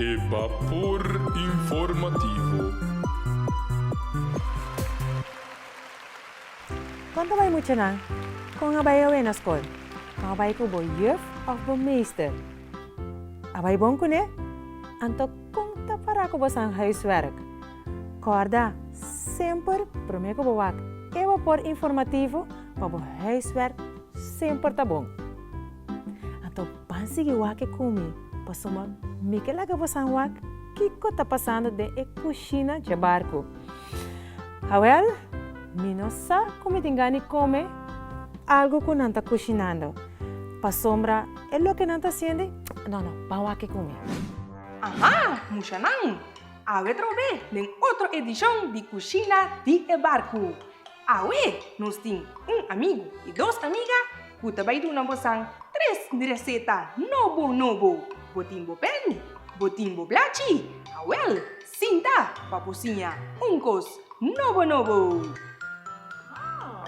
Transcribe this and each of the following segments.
E bapor informativo. Kon ta bai muchanan? Kon a bai awe na skol? Kon a bai ku bo juf òf bo meester? A bai bon kuné? Anto kon ta pará ku bosan huiswerk? Kòrda semper promé ku bo wak e bapor informativo pa bo huiswerk semper ta bon. Anto ban sigui wak e ku mi, pasobra mi ke laga bosan wak kiko ta pasando den e kushina dje barku. Awel, mi no sa ku mi tin gana di kome algu ku nan ta kushinando, pasobra e loke nan ta hasiendo, no, no, ban wak e ku mi. Aha, mushanan! Awe trobe den otro edishon di Kushina di e Barku. Awe nos tin un amigu i dos amiga Ku ta bai duna bosan tres reseta nobo nobo. Bo tin bo pen? Bo tin bo blachi? Awel, sinta pa bo siña un kos nobo nobo!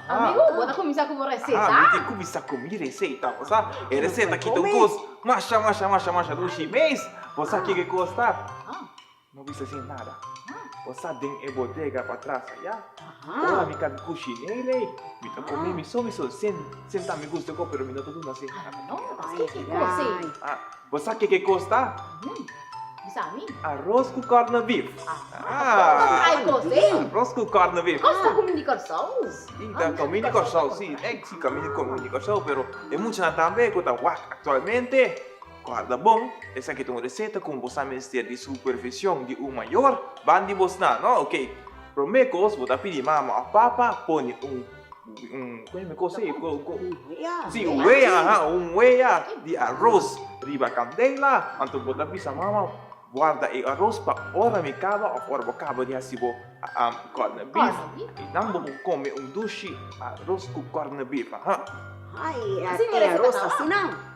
Amigo, bo ta kuminsá ku bo reseta? Ah, mi tin kuminsá ku mi reseta. Bo sa, e reseta aki ta un kos masha, masha, masha, masha dushi mes. Bo sa kiko e kos ta? No bisa sin nada. Bo sa den e bodega patras aya. Ora mi ta kushin'é lei, mi ta kome mi so mi so sin sin ta mi gusta ko pero mi no ta duna sin nada. No, paske ki kos ei? Ah, bo sa ke ke kos ta? Bisa mi. Aros ku kòrna bif. Ah, ai kos ei. Aros ku kòrna bif. Kos ta kumin di Kòrsou. Si, ta kumin di Kòrsou, si. Ek si kumin di Kòrsou, pero e muchanan tambe ku ta wak aktualmente. Guarda bon, esaki ta un reseta ku bo sa mester di supervision di un mayor ban di bosnan, no? Ok, prome kos bo ta pidi mama òf papa pone un, un, kon yama e kos ei? Si, un wea, aha, un wea di aros riba kandela, anto bo ta bisa mama guarda e aros pa ora mi kaba òf ora bo kaba di hasi bo kòrne bif, i nan bo por kome un dushi aros ku kòrne bif, aha. Ai, e aros asina.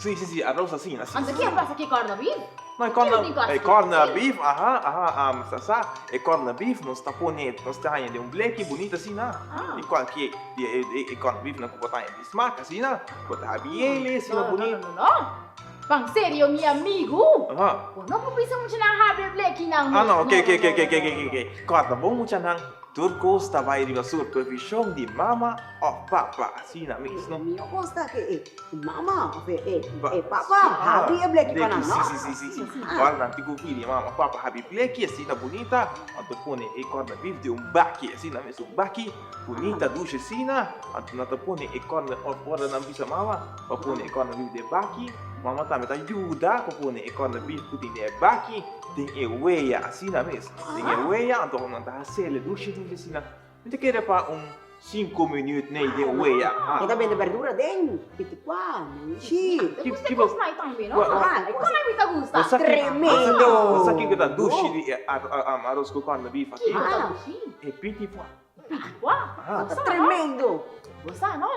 Sí, sí, sí, arroz asina, sí. Anto kier pasa ki corned beef? No, e corned, e corned beef, aha, aha, um, sa sa, e corned beef nos ta pone, nos ta haña den un bleki bunita asina, di cualkier, di e, e, e corned beef nan cu bo ta haña di smaak asina, bo ta habiele asina bunita. No, no, no, no, Ban serio mi amigu. Aha. Bo no por bisa muchanan habri e blekinan. Ah, no, ok, ok, ok, ok, ok, ok, ok. Corda bon muchanan. Tur kos ta bai riba supervishon di mama òf papa, asina mes, no? Mihó kos ta ke e mama òf e papa habri e bleki pa nan, no? Si, si, si, si, si. Ora nan tin ku pidi mama òf papa habri bleki, asina bunita, anto pone e kòrna bif den un baki, asina mes, un baki bunita, dushi asina, anto nan ta pone e kòrna, òf ora nan bisa mama pa pone e kòrna bif den e baki, mama tambe ta yuda pa pone e kòrna bif ku tin den e baki den e wea, asina mes. Den e wea anto nan ta hasele dushi dushi asina. Mi ta kere pa un sinku minuut nei den wea. E ta bende berdura den pitikua, neishi. Te gusta e kosnan ei tambe no? E kosnan mi ta gusta. Tremendo! Bo sa kiko ta dushi di e aros ku kòrne bif aki? Kiko ta dushi? E pitikua. Pitikua? Ta tremendo! Bo sa no?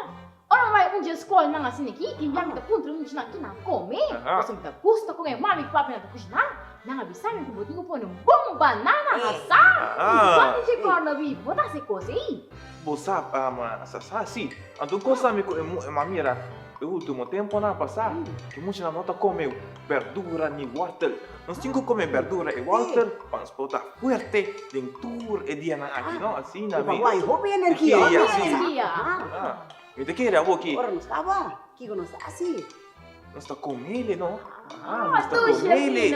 Ora mi bai un dje skolnan asina aki, tin bia mi ta puntra un muchanan ki nan kome, pasobra mi ta gusta kon e mami ku papi nan ta kushiná. Nan a bisa mi ku bo tin ku pone un bon banana hasá igual di dje kòrna bif. Bo ta hasi e kos ei? Bo sa, sa sa si. Anto un kos tambe ku e mi a mira e ultimo temponan pasá, ku muchanan no ta kome berdura ni wòrtel. Nos tin ku kome berdura i wòrtel pa nos por ta fuerte den tur e dianan aki, no? Asina Mi mes. guai hopi energia. Hopi Hopi energia. Mi ta kere awor ki. Ora nos kaba, kiko nos ta hasi? Nos ta komele, no? Ah, nos ta komele.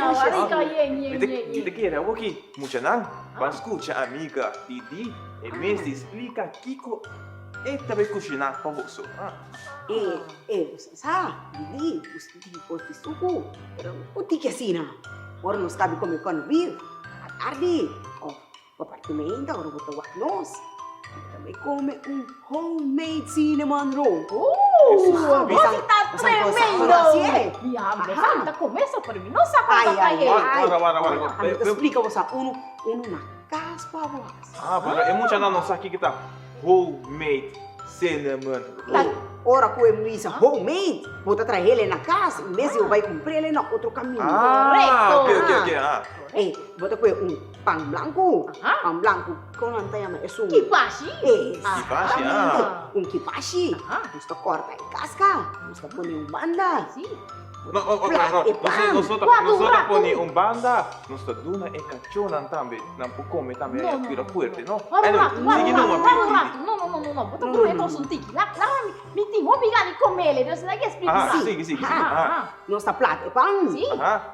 Mi ta kere awor ki muchanan ban skucha amiga Didi e mes di splika kiko e ta bai kushiná pa boso. E, e, sa, Didi, di kos di suku, pero un tiki asina. Ora nos kabi kome kòne bif, atardi, òf Apartamento ora bo ta wak nos, bo ta bai come un homemade cinnamon roll. Ooh, bo si ta tremendo! Mi hamber sa, mi ta come so, pero mi no sa con ta trae. Wara, wara, wara. Ami ta splica bo sa uno, uno na cas pa bo haci. Ah, pero e muchanan no sa kiko ta homemade cinnamon roll. Ora cu e bisa homemade, bo ta traele na cas, en bes di bo bai cumprele na otro caminda. Ah, ok, ok, ok, ah. Ey, bo ta coge un pan blanco, pan blanco, con nan ta yama esun? Kipashi. Kipashi, ah. Un kipashi. Nos ta corta e casca, nos ta pone un banda. Si. No, no, no, no, nos no ta, nos no ta pone un banda, nos ta duna e kachónan tambe, nan por kome tambe, e bira fuerte, no? Wak un ratu, wak un ratu, wak un ratu, no, no, no, no, no, bo ta bruha e kos un tiki, laga mi, mi tin hopi gana di komele, dus laga e splika. Aha, sigui, sigui, sigui, aha. Nos ta plata e pan,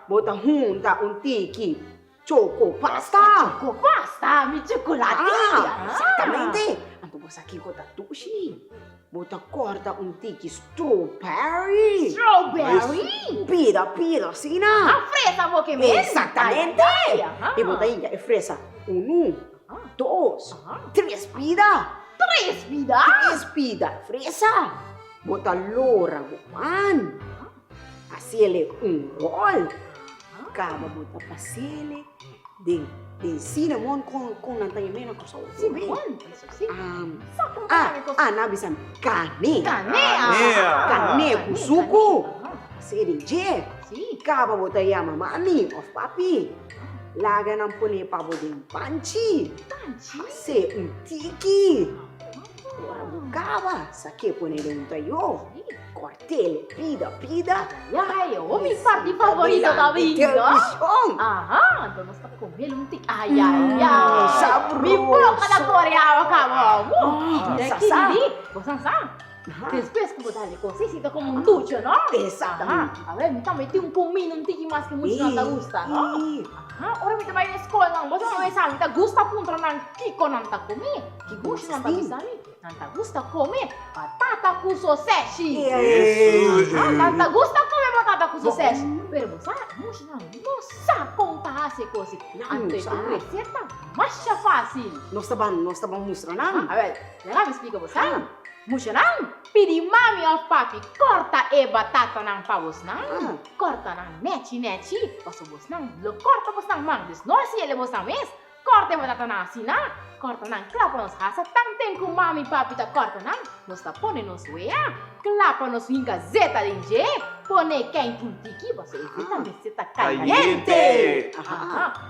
bo ta hunta un tiki choco pasta. Choco pasta, mi chocolate. Ah, exactamente. Anto bo sa kiko ta dushi? Bo ta corta un tiki strawberry. Strawberry? Pida, pida, asina. Ah, fresa bo ke men. Exactamente. Y bo ta hinca e fresa. Unu, dos, tres pida. Tres pida? Tres pida fresa. Bo ta lora bo pan. Hasiele un rol. Kaba bo ta pasele den den cinnamon kon kon nan ta yam'é na Kòrsou. Cinnamon, eso si. Sa kon ta yam'é kos. Ah, nan a bisa mi kané. Kané, ah. Kané ku suku. Pas'é den dje. Si. Kaba bo ta yama mami òf papi. Laga nan pone pa bo den panchi. Panchi? Pas'é un tiki. Ora bo kaba, sak'é pone den un tayó. Kòrt'é pida pida. Ay, oh, mi parti favorito ta bingo. Televishon. Aha, anto nos ta come un tiki. Ay, ay, ay. Sabroso. Mi boca ta kore awa kaba. Oh, Mira sa ki sa. di, bo sa sa. Despues ku bo dale kos, si ta komo un ducha, no? Exactamente. Aha, a ver, mi tambe tin un comida un tiki mas ke mucha nan ta gusta, no? Aha, ora mi ta bai na skol nan, bo sa no sa, mi ta gusta puntra nan kiko nan ta come. Kiko mucha nan ta bisa mi? Nan ta gusta come batata ku soseshi. Aha, nan ta gusta come batata ku soseshi. Pero bo sa, mucha nan no sa kon ta hasi e kos. Anto e un receta masha facil. Nos ta ban, nos ta ban mustra nan. A ver, laga mi splika bo sa. Muchanan, pidi mami òf papi kòrta e batatanan pa bosnan. Kòrta nan nèchi nèchi, pasobra bosnan lo kòrta bosnan man. Dus no hasi el e bosnan mes. Kòrta e batatanan asina. Kòrta nan kla pa nos hasa tanten ku mami i papi ta kòrta nan. Nos ta pone nos wea kla pa nos hinka zeta den dje. Pone kèn un tiki pasobra e zeta mester ta kayente.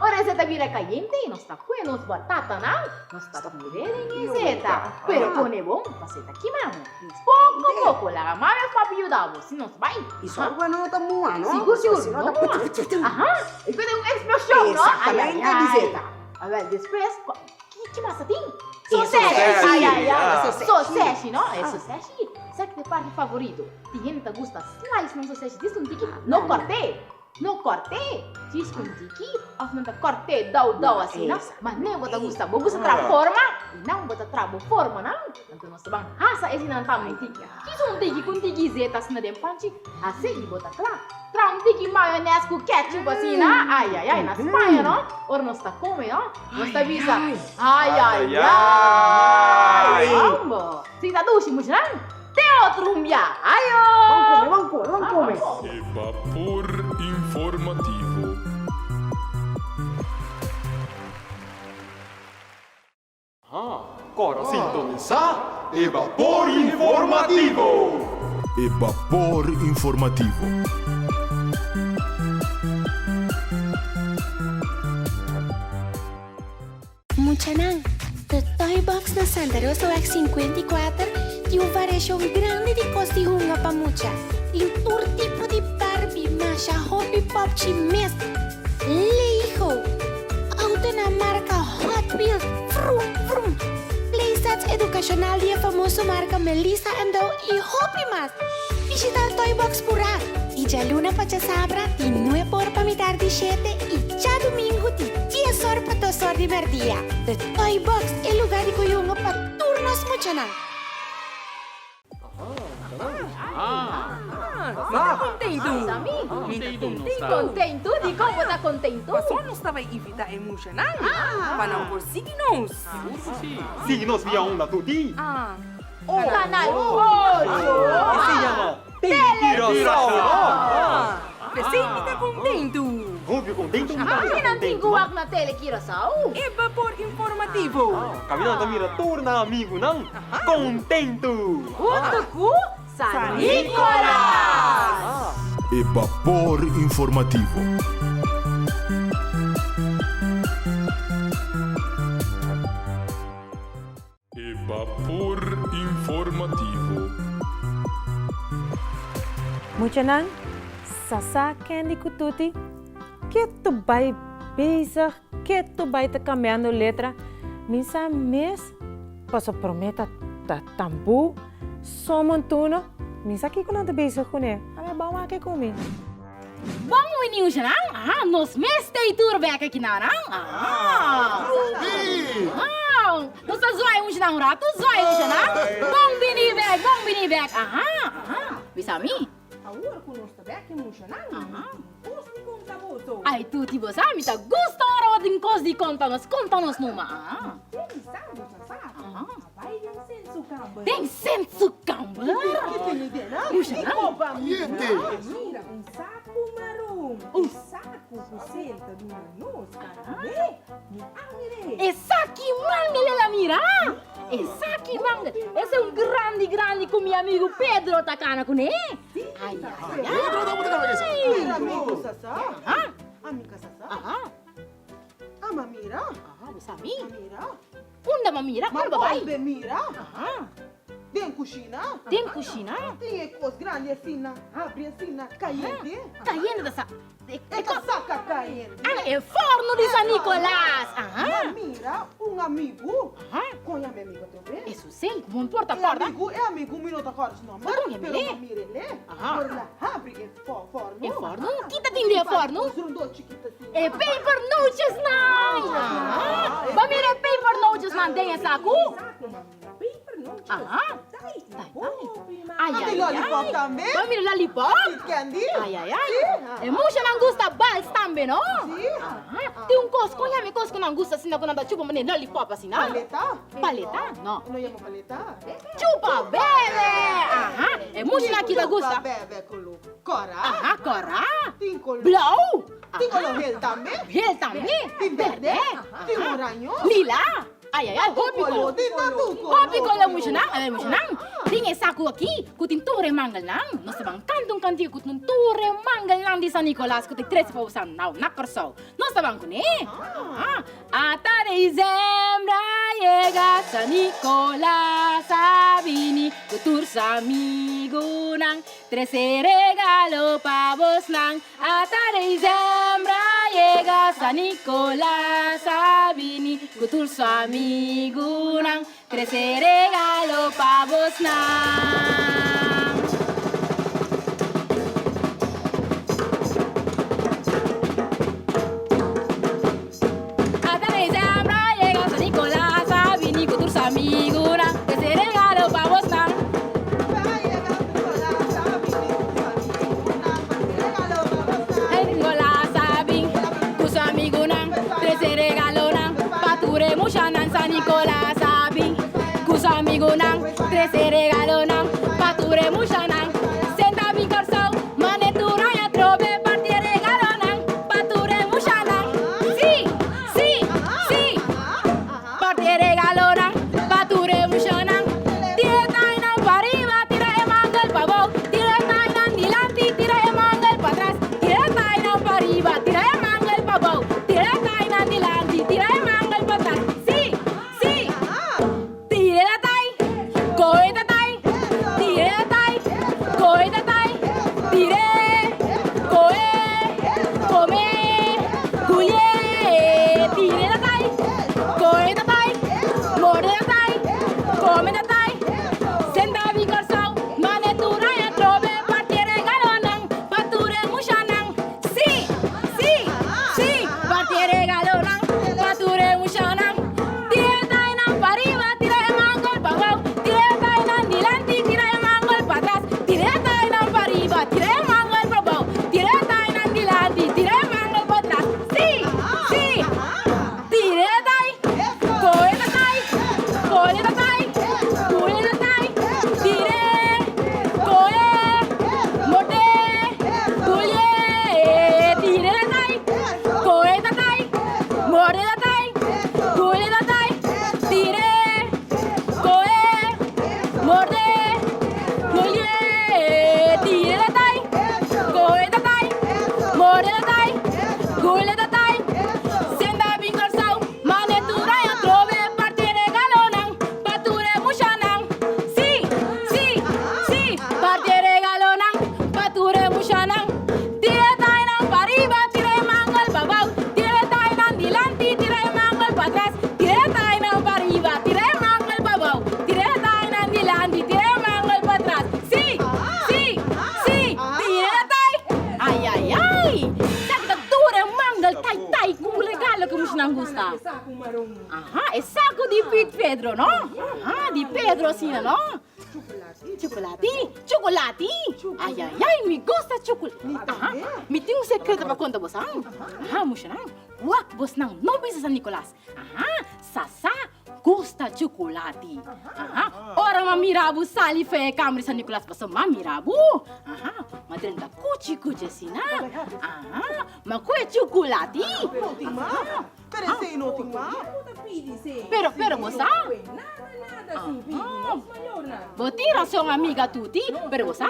Ora e zeta bira kayente nos ta pone nos batatanan. Nos ta puré den e zeta, pero pone bon pa zeta kima bo. Poko poko, laga mami of papi yuda bo, si nos bai. I sòru pa no ta mua, no? Sigur, sigur, Si no no ta mua. Aha, e ta un eksploshon, no? Ay, ay, Exactamente di ay. zeta. Awel, despues, ki, ki mas ta tin? E Soseshi, soseshi. ay, ay, ay. Soseshi. Soseshi, no? E soseshi, sa ki ta e parti favorito? Tin hende ta gusta slice nan soseshi, dis un tiki, no kòrt'é. No kòrt'é djis un tiki òf nan ta kòrt'é dou dou asina, ma nen bo ta gusta. Bo gusta traha forma i nan bo ta traha bo formanan. Anto nos ta ban hasa eseinan tambe un tiki. Djis un tiki ku un tiki zeta asina den panchi, hasi i bo ta kla. Traha un tiki mayonès ku ketchup asina, ayayay, na Spaña no, ora nos ta kome no, nos ta bisa, ayayay! Hombo! Si ta dushi muchanan. Te otro un bia. Ayo! Ban come, ban come, ban come. E bapor informativo. Kòrda sintonisá e Bapor Informativo! E Bapor Informativo. Muchanan, The Toy Box na Santa Rosaweg 54 tin un variashon grandi di kos di hunga pa mucha. Tin tur tipo di Barbie, masha hopi popchi mes, Lego, autonan marka Hot Wheels, vrum vrum, playsets edukashonal di e famoso marka Melissa and Doug i hopi mas! Bishita Toy Box purá di djaluna pa djasabra di nuebe or pa mitar di shete i djadumingu di dies or pa dos or di merdia. The Toy Box, e lugá di koyungo pa tur nos muchanan. Mi ta kontentu. Mi ta kontentu. Kontentu? Dikon bo ta kontentu? Pasobra nos ta bai invitá e muchanan pa nan por sigui nos. Sigui nos via unda tuti. Canal ocho. E se yama Telecuraçao. P'esei mi ta kontentu. Hopi kontentu mi ta. Ki nan tin ku wak na Telecuraçao? E bapor informativo. Kaminda nan ta mira tur nan amigunan kontentu. Huntu ku San Nicolas. E bapor informativo. E bapor informativo. Muchanan, Sasa, Candy ku Tuti ketu bai bezig, ketu bai ta kambiando letra. Mi sa mes paso promé ta ta tambú, son montuno, mi sa kiko nan ta bezig kuné. A ber bou wak ku mi. Bon winiushanan, aha, nos mes ta e tur bek aki nan, aha. Aha, nos ta zwaai mushanan un ratu, zwaai mushanan. Bon bini bek, bon bini bek, aha, aha. Bisa mi. Awor ku nos ta bek e mushanan, mi tin kos di konta boso. Ai, tuti bo sa, mi ta gusta ora bo tin kos di konta nos, konta nos numa, aha. Mi tin bisa boso sa, a bai den sensu kamber. Den sensu kamber? Mushanan. Mira un saku maron, un saku ku sel ta duna nos karabé, mi a mir'é. Esaki mangel el a mira. Esaki mangel. Ese un grandi grandi ku mi amigu Pedro ta kana kuné. Ai ai ai. Pedro ta mutu kana kesa. Mira amigu sasa. Aha. Amiga sasa. Aha. Ama mira. Aha, bisa mi. Mira. Unda ma mira? Unda ba bai? Ma mira. Aha. Den kushina. Den kushina. Tin e kos grandi asina, habri asina, kayente. Kayente ta sa. E ta saka kayente. Ana e forno di San Nicolas. Aha. Ma mira un amigu. Aha. Kon yama e amigu otro bes? Eso sí, bo no por ta kòrda. E amigu, e amigu mi no ta kòrda su nòmber. Kon yama Pero e? ma mira el'e. Aha. Por el a habri e forno. E forno? Kita tin den e forno? Rondó chikito asina. E paper nootjes nan. Aha. Bo mira e paper nootjes nan den e saku? Aha. Ay, ay, lollipop ay. tambe. Bo mira lollipop? Sweet candy. Ay, ay, ay. E mushanan gusta bals tambe, no? Sí. Aha. Tin un kos, kon yama e kos ku nan gusta asina ku nan ta chupa manera lollipop asina? Paleta. Paleta? No. No yama paleta. Chupa bebe! Aha. E mushanan ki ta gusta. Chupa bebe kolo kora. Aha, kora. Tin kolo. Blou. Tin kolo hel tambe. Hel tambe. Tin berde. Tin oraño. Lila. Ai ai ai, hopi kolo. Hopi kolo mushanan, ai mushanan. Tin e saku aki ku tin tur e mangelnan. Nos ta ban kanta un kantika ku tin tur e mangelnan di San Nicolas ku ta trese pa bosan nau na Kòrsou. Nos ta ban kuné. Ata desembra a yega, San Nicolas a bini ku tur su amigunan. Trese regalo pa bosnan. Ata desembra a yega, San Nicolas a bini ku tur su amigunan, trese regalo pa bosnan. Ata desembra a yega, San Nicolas a bini ku tur su amigunan, trese regalo pa bosnan. Nicolas a bin ku su amigunan, trese regalonan pa tur e mushanan. San Nicolas a bin ku su amigunan, trese regalonan pa tur e mushanan. Senta bin Kòrsou, mane tur aña trobe parti e regalonan pa tur e mushanan. Sí, sí, sí. Parti e regalonan pa tur e mushanan. Tira e tainan pa riba, tira e mangel pa bou. Tira e tainan dilanti, tira e mangel pa tras. Tira e tainan pa riba, tira e mangel pa bou. Tira e tainan dilanti, tira e mangel pa tras. Sí, sí. Tira e tai, koe ta tai. Tira e tai, koe ta tai. Tire, koe, kome, kuye. Tire ta tai, koe ta tai. Morde ta tai, kome ta tai. Senta bi Kòrsou, mane tur aña trobe parti e regalonan pa tur e mushanan. Sí, sí, sí, parti e regalonan pa tur e mushanan. Tira e tainan pa riba, tira e mangel pa bou. Tira e tainan dilanti, tira e mangel pa tras. Tira e tainan pa riba, tira e mangel pa bou. Tira e tainan dilanti, tira e mangel pa tras. Sí, sí, tira e tai, koe ta tai, kole ta tai, kule ta tai. Tire, koe, morde, kulie. Tire ta tai, koe ta tai, morde ta tai. Gule ta tai, tire, koe, morde, gulie. Tire ta tai, koe ta tai, morde ta tai, gule ta tai. Senda bin Kòrsou, mane tur aña trobe parti regalonan pa tur e mushanan. Sí, sí, sí, parti regalonan pa tur e mushanan. gusta? Aha, e saku di Pit Pedro, no? Aha, di Pedro asina, no? Chukulati, chukulati. Ay, ay, ay, mi gusta chukulati. Aha, mi tin un sekreto pa konta bosan. Aha, mushanan, wak bosnan no bisa San Nicolas. Aha, Sasa gusta chukulati. Aha, ora m'a mira bo sali fen e kamer di San Nicolas pasobra m'a mira bo. Aha, m'a drenta kuchi kuchi asina. Aha, m'a kue chukulati. No tin mas. Pero esei no tin mas. Pero, pero bo sa. Bo tin rason amiga Tuti, pero bo sa,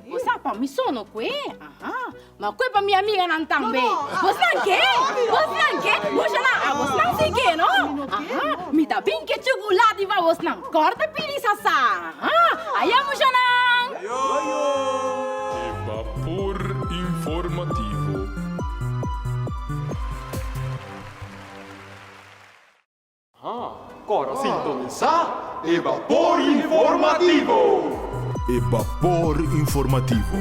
bo sa pa mi so no kue. Aha. Ma kue pa mi amiganan tambe. Bosnan ke? Bosnan ke? Mushanan, a bosnan si ke, no? Aha, mi ta bin ke chukulati pa bosnan. Kòrta pidi sasa. Aha, aya mushanan! E bapor informativo. Kòrda sintonisá e Bapor Informativo! E Bapor Informativo.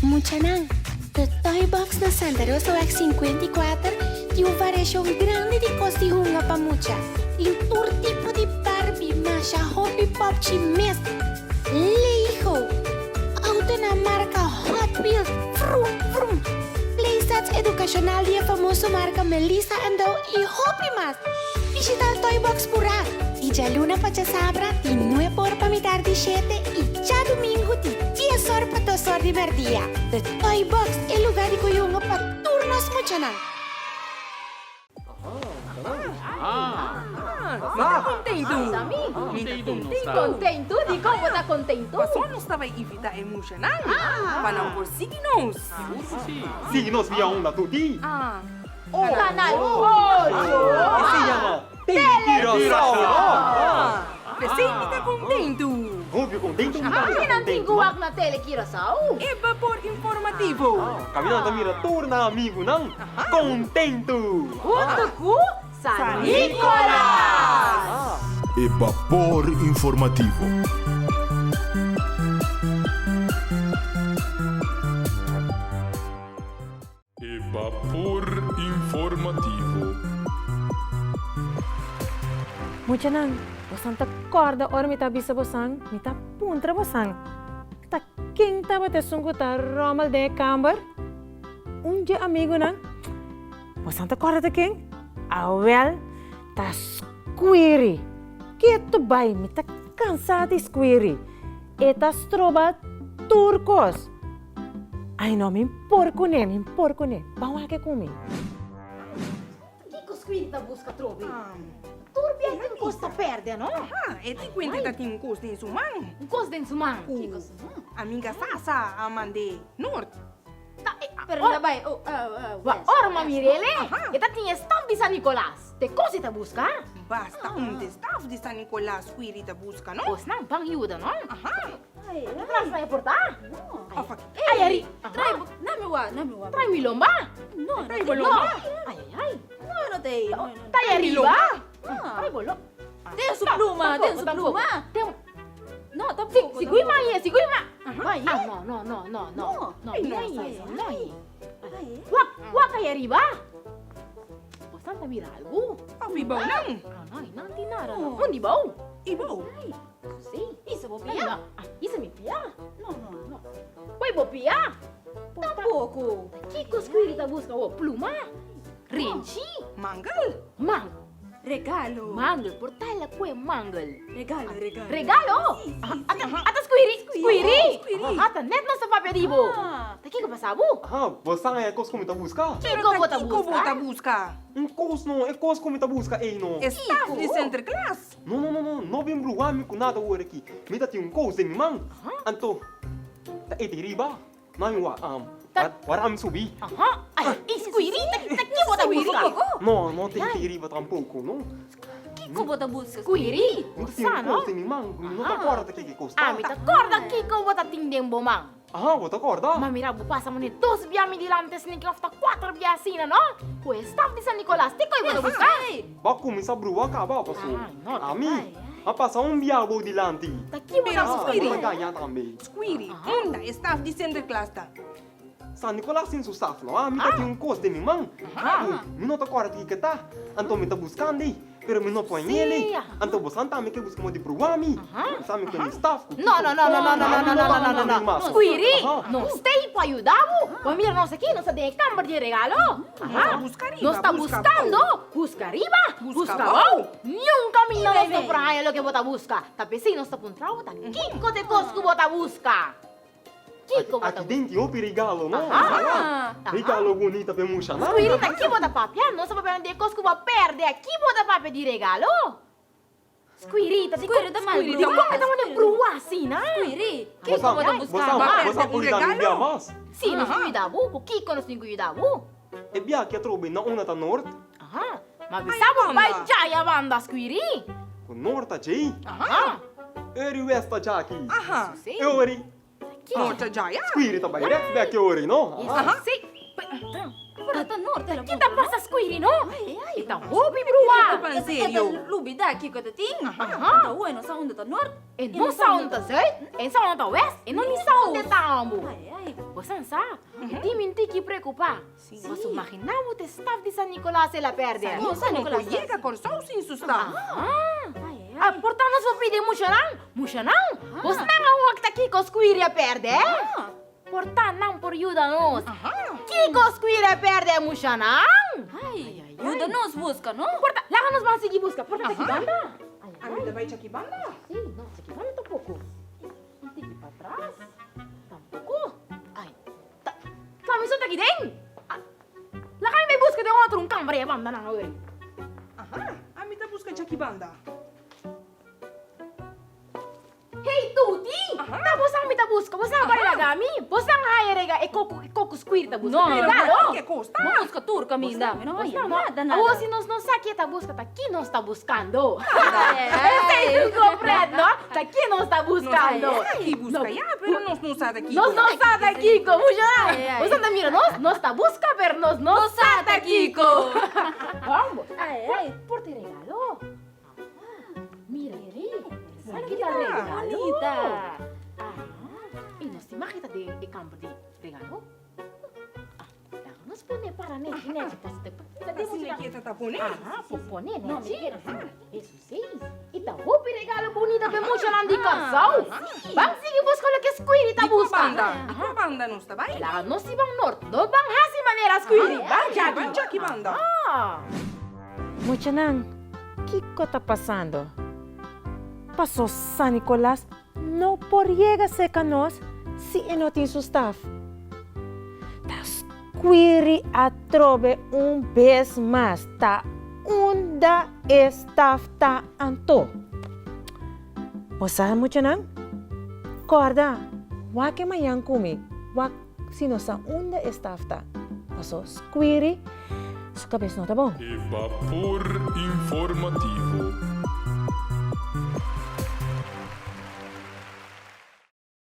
Muchanan, The Toy Box na Santa Rosaweg 54 tin un variashon grandi di kos di hunga pa mucha. Tin tur tipo di Barbie, masha hopi popchi mes. Lego, autonan marka Hot Wheels, vrum vrum, playsets edukashonal di e famoso marka Melissa and Doug i hopi mas! Bishita el Toy Box purá di djaluna pa djasabra di nuebe or pa mitar di shete i djadumingu di dies or pa dos or di mèrdia. The Toy Box, e lugá di kuyunga pa tur nos muchanan! Mi ta kontentu. Mi ta kontentu. Kontentu? Dikon bo ta kontentu? Pasobra nos ta bai invitá e mushanan pa nan por sigui nos. Sigui nos via unda tuti. Kanal ocho. Esei yama Tele Curaçao. P'esei mi ta kontentu. Hopi kontentu mi ta. Ki nan tin ku wak na Tele Curaçao? E bapor informativo. Kaminda ta mira tur nan amigunan kontentu. Huntu ku San Nicolas! E bapor informativo. E bapor informativo. Muchanan, bosan ta kòrda ora mi ta bisa bosan, mi ta puntra bosan, ta ken tabata esun ku ta ròmel den e kamber? Un dje amigunan, bosan ta kòrda ta ken? Awèl, ta Squiri! Ketu bai, mi ta kansá di Squiri! E ta stroba tur kos! Ai no, mi por kuné, mi por kuné. Ban wak e ku mi. Kiko Squeaky ta buska atrobe? Tur bia tin kos ta pèrdè, no? Aha, e tin kuenta e ta tin un kos den su man. Un kos den su man? Ku amiga Sasa a mand'é Noord. Pero el a bai west. Ora m'a mir'el, e ta tin e staf di San Nicolas. Te kos e ta buska? Basta un te staf di San Nicolas Squeaky ta buska, no? Kosnan ban yuda, no? Aha. Tras na e porta. Ay, ari. Trae, nami wa, nami wa. Trae mi lomba. No, Trae bo lomba. Ay, ay, ay. No, no te. Trae arriba. Trae bo lomba. Ten su pluma, ten su pluma. No, tampoco. Sigui ma, sigui ma. Ah, no, no, no, no, no. No, no, no. Wak, wak ay arriba. Bosan ta mira algo? Of i bou nan? Ah, no, nan tin nada. Un di bou. I bou. Sí. Isa bo pia? Isa mi pia? No, no, no. Poi bo pia? Tampoco. Kiko Squeaky ta busca bo? Pluma? Renchi? Mangel? Mang. Regalo. Mangel, por tal la kue mangel. Regalo, regalo. Regalo? Ata, ata Squeaky, Squeaky. Ata net nos ta papia di bo. Ta kiko pasa bo? Aha, bo sa e kos ku mi ta buska? Kiko bo ta Kiko bo buska? ta buska? Un kos no, e kos ku mi ta buska ei no. E staf di Sinterklaas. No, no, no, no, no bin bruha mi ku nada awor aki. Mi ta tin un kos den mi man. Anto, ta e di riba. No mi wak, um, wara mi subi. Aha, ay, e squiri, ta, ta ki bo ta buska? No, no ta e di riba tampoko, no. Kiko bo ta buska? Squiri, Mi ta tin un kos den mi man, mi no ta kòrda ta kiko e kos ta. Ah, mi ta kòrda kiko bo ta tin den bo man. Aha, bo ta korda? Ma mira, bo pasa mane dos bia mi dilanti sneaky of ta kuater bia asina, no? Ku e staf di San Nicolas, te koi bo ta buska? Bo a kuminsá brua kaba, paso ami. A pasa un bia bo dilanti. Ta ki bo ta Squiri. Bo ta gaña tambe. Squiri, unda e staf di Sinterklaas ta? San Nicolas tin su staf no. Mi ta tin un kos den mi man. Ku mi no ta kòrda kiko ta. Anto mi ta buskando ei, pero mi no por hañ'el ei. Anto bosan tambe ke buska modo di proba mi. Bosan mi ku mi staf ku kiko. No, no, no, no, no, no, no, no, no, no, no, no. Squiri, nos ta ei pa yuda bo. Bo mira nos aki, nos ta den e kamber di e regalo. Nos ta buskando, buska riba, buska abou. Niun kaminda nos no por haña loke bo ta buska. Ta p'esei nos ta puntra bo ta kiko ta e kos ku bo ta buska. Kiko bo ta Aki den tin hopi regalo, no? Regalo bunita pa e mushanan. Squiri, ta ki bo ta papia? Nos ta papia di e kos ku bo a pèrdè. Ki bo ta papia di regalo? Squirita, di Squiri ta mal Di kon e ta wende brua asina? Squiri, kiko bo ta buskando? Bosan por yuda mi un bia mas? Si, nos por yuda bo. Ku kiko nos tin ku yuda bo? E bia aki atrobe na unda ta nort? Aha, ma bisa bo bai djaya banda, Squiri. Ku nort ta djei? Aha. Eri west ta djaki. Aha. Eri. Nort ta djaya. Squiri ta bai rechts bek eri, no? Aha. Si. Pero ta norte la Ki ta pasa Squiri, no? E ta hopi brua. Pa en serio. E ta lubida kiko ta tin. Aha. Ta bueno sa unda ta nort. E no sa unda ta zuid, e sa unda ta west, e no ni sa unda ta ambo. Bo san sa, e tin mi tiki preocupa. Bo su magina bo te staf di San Nicolas el a perde. Con San Nicolas no por yega Corsou sin su staf. Aha. Por ta nos por pidi mushanan, mushanan, bo snan a wak ta kiko Squiri a perde. Por ta nan por yuda nos. Kiko Squire a perde mushanan? Ay, yuda nos buska, no? Por ta, laga nos ban sigui buska. Por ta ta ki banda? Ami ta bai chaki banda. Si, no, chaki banda tampoco. Un tiki patras. Tampoco. Ay, ta, ta mi so ta ki den. Laga mi bai buska den otro un kamber e banda nan awor. Aha, ami ta buska chaki banda. Hey Tuti! Ta bo san mi ta buska, bo san para laga mi? Bo san haya rega e koko e koko squir ta buska? No, Regalo? Ke kos ta? Bo buska tur kaminda, mi no haya nada nada. Awor si nos no sa ke ta buska ta ki nos ta buskando? Esei ta un kompret no? Ta ki nos ta buskando? Nos sa ki buska ya, pero nos no sa ta kiko. Nos no sa ta kiko, musha! Bo san ta mira nos, nos ta buska pero nos no sa ta kiko. Vamos, por te regalo. Mira aki, esaki ta regalo. Bonita. Ah, y nos tin magita den e kamber di regalo. Ah, laga nos pone para nechi nechi pas te pa te Asina ki e ta ta pone. Aha, por pone nechi. Eso si. Y ta hopi regalo bonita pe muchanan di Kòrsou. Ban sigui buska loke Squiri ta Di kua buska. banda? Di kua banda nos ta bai? Laga nos si ban nort. No ban hasi manera Squiri. Ban djaki. Ban djaki banda. Ah. Muchanan, kiko ta pasando? Paso San Nicolas no por yega serka nos si e no tin su staf. Ta squiri atrobe un bes mas ta unda e staf ta anto. Bo sa muchanan? Kòrda, wak e mañan ku mi, wak si no sa unda e staf ta. Paso squiri su kabes no ta bon. E bapor informativo.